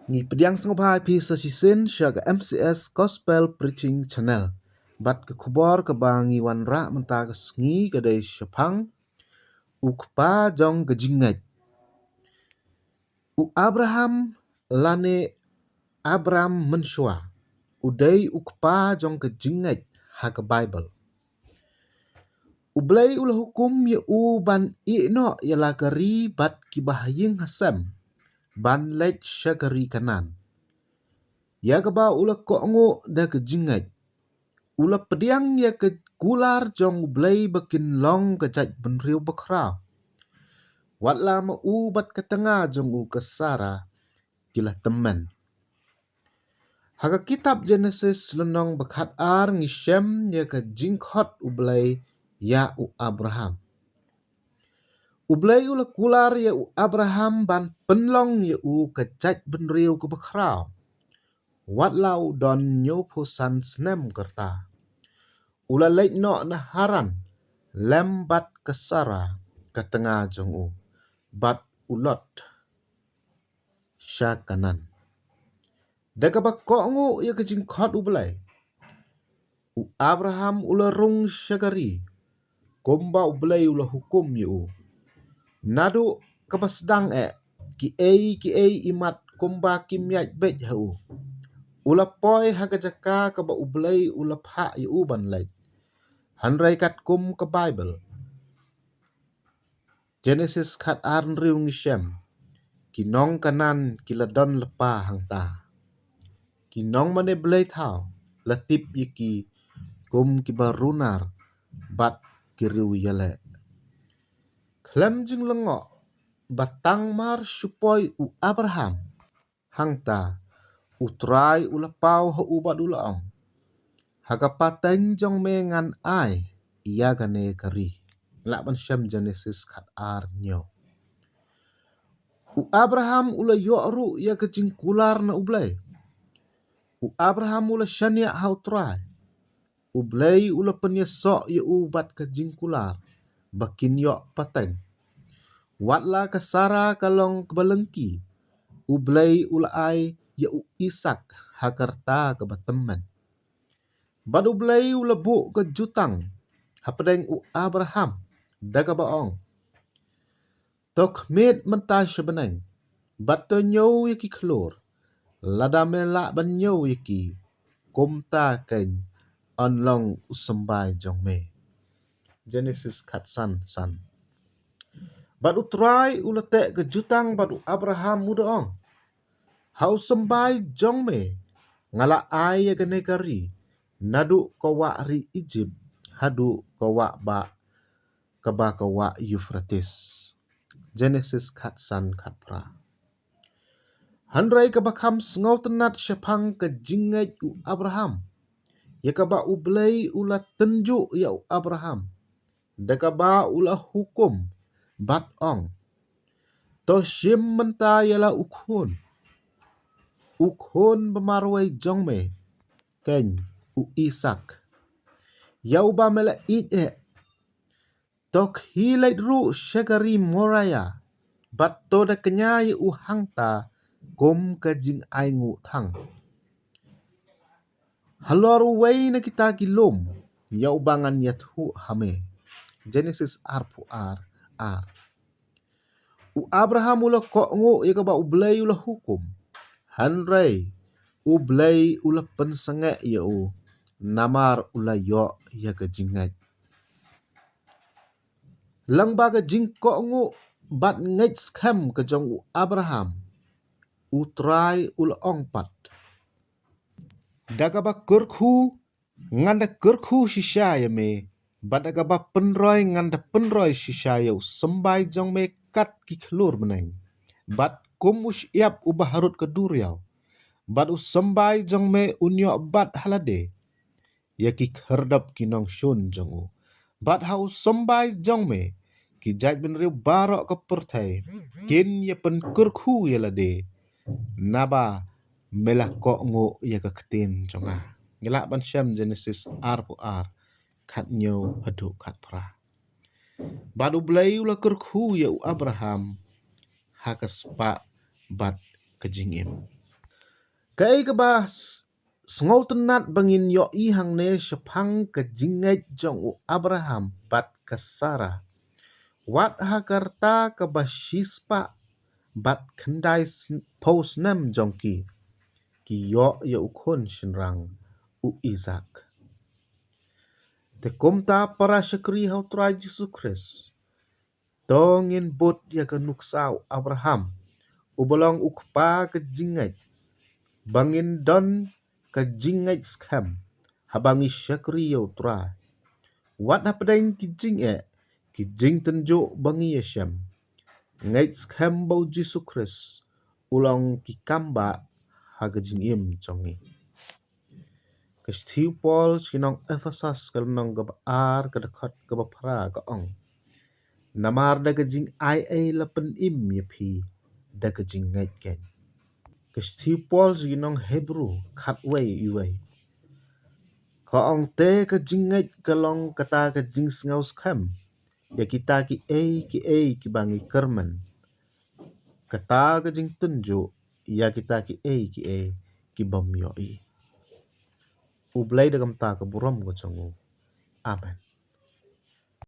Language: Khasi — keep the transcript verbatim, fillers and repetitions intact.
Ngi pdiang sngewbha ïa phi sa shisien sha ka M C S Gospel Preaching Channel. Bad ka khubor kaba ngi wanrah mynta ka sngi ka dei shaphang u kpa jong ka jingngeit. U Abraham lane Abram mynshuwa u dei u kpa jong ka jingngeit ha ka Baibl. U Blei u la hukum ïa u ban ïeh noh ïa la ka ri bad kiba ha ïing ha sem ban leit sha ka ri Kanaan, ïa kaba u la kohnguh da ka jingngeit. U la pdiang ïa ka kular jong U Blei ba kin long ka jaitbynriew bakhraw, wat la ma u bad ka tnga jong u ka Sara ki la tymmen. Ha ka kitab Jenesis lynnong ba khatar ngi shem ïa ka jingkhot U Blei ïa u Abraham. U Blei u la kular ïa u Abraham ban pynlong ïa u ka jaitbynriew kaba khraw, wat la u don hynñiewphew san snem ka rta. U la leit noh na Haran lem bad ka Sara ka tnga jong u bad u Lot sha Kanaan. Da kaba kohnguh ïa ka jingkhot U Blei, u Abraham u la rung sha ka ri kumba U Blei u la hukum ïa u. Naduh kaba sdang eh, kiei kiei imat kumba kim ïaid beit ha u. U la poi ha ka jaka kaba U Blei u la phah ïa u ban leit. Hynrei katkum ka Baibl, Jenesis khatar hynriew ngi shem, ki nong Kanaan ki la don lypa hangta. Ki nongmane blei thaw la tip ïa ki kum kiba runar bad ki riewïaleh. Khlem jinglyngngoh ba tang mar shu poi u Abraham hangta, U Trai u la paw ha u bad u la ong, ha ka pateng jong me ngan ai ïa kane ka ri. Lah ban shem Jenesis khatar hynñiew. U Abraham u la ïoh ruh ïa ka jingkular na U Blei. U Abraham u la shaniah ha U Trai. U Blei u la pynïasoh ïa u bad ka jingkular ba kin ïoh pateng. Wat la ka Sara ka long kaba lyngkhi, U Blei u la ai ïa u Isak ha ka rta kaba tymmen. Bad U Blei u la buh ka jutang hapdeng u Abraham da kaba ong, to khmih mynta sha bneng bad to ñiew ïa ki khlur, lada me lah ban ñiew ïa ki, kumta keiñ yn long u symbai jong me. Jenesis khatsan san. Bad U Trai u la teh ka jutang bad u Abraham u da ong, ha u symbai jong me nga la ai ïa kane ka ri, naduh ka wah ri Ijipt haduh ka wah ba kaba ka wah Euphrates. Jenesis khatsan khatphra. Hynrei kaba kham sngewtynnat shaphang ka jingngeit u Abraham, ïa kaba U Blei u la tynjuh ïa u Abraham da kaba u la hukum bad ong, to shim mynta ïa la u khun, u khun ba marwei jong me, keiñ u Isak, ïa uba me la ïeit eh. To khie leit ruh sha ka ri Moria bad to da kñia ïa u hangta kum ka jingainguh thang halor uwei na kita ki lum ïa uba ngan ïathuh ha me. Jenesis arphew ar, ar. U Abraham u la kohnguh ïa kaba U Blei u la hukum, hynrei U Blei u la pynsangeh ïa u namar u la ïoh ïa ka jingngeit. Lyngba ka jingkohnguh bad ngeit skhem ka jong u Abraham, U Trai u la ong pat, da kaba kyrkhu ngan da kyrkhu shisha ïa me, bad da kaba pynroi ngan da pynroi shisha ïa u symbai jong me kat ki khlur bneng. Bad kum u shyiap uba harud ka duriaw, bad u symbai jong me un ïoh bat ha lade ïa ki khyrdop ki nongshun jong u. Bad ha u symbai jong me ki jaitbynriew baroh ka pyrthei kin ïa pynkyrkhu ïa lade, naba me la kohnguh ïa ka ktien jong nga. Ngi lah ban shem Jenesis arphew ar, khathynñiew haduh khatphra. Bad U Blei u la kyrkhu ïa u Abraham ha ka spah bad ka jingim. Kaei kaba sngewtynnat ba ngin ïohi hangne shaphang ka jingngeit jong u Abraham bad ka Sara. Wat ha ka rta kaba shispah bad khyndai phew snem jong ki, ki ïoh ïa u khun shynrang u Isaak. Te kumta para shakri ha u Trai Jisu Khrist, to ngin bud ïa ka nuksa u Abraham, uba long u kpa ka jingngeit, ba ngin don ka jingngeit skhem haba ngi shakri ïa u Trai. Wat hapdeng ki jingeh, ki jingtynjuh ba ngi ïashem, ngeit skhem ba u Jisu Khrist u long ki kambah ha ka jingim jong ngi. Ka shithi u Paul sha ki nong Ephesos ka lynnong kaba ar ka dkhot kaba phra ka ong: Namar da ka jingai ei la pynim ïa phi da ka jingngeit keiñ. Ka shithi u Paul sha ki nong Hebru khatwei uwei ka ong: Te ka jingngeit ka long kata ka jingsngew skhem ïa kita kiei kiei kiba ngi kyrmen, kata ka jingtynjuh ïa kita kiei kiei ki bym ïohi. U Blei da kumta ka burom ka jong u. Amen.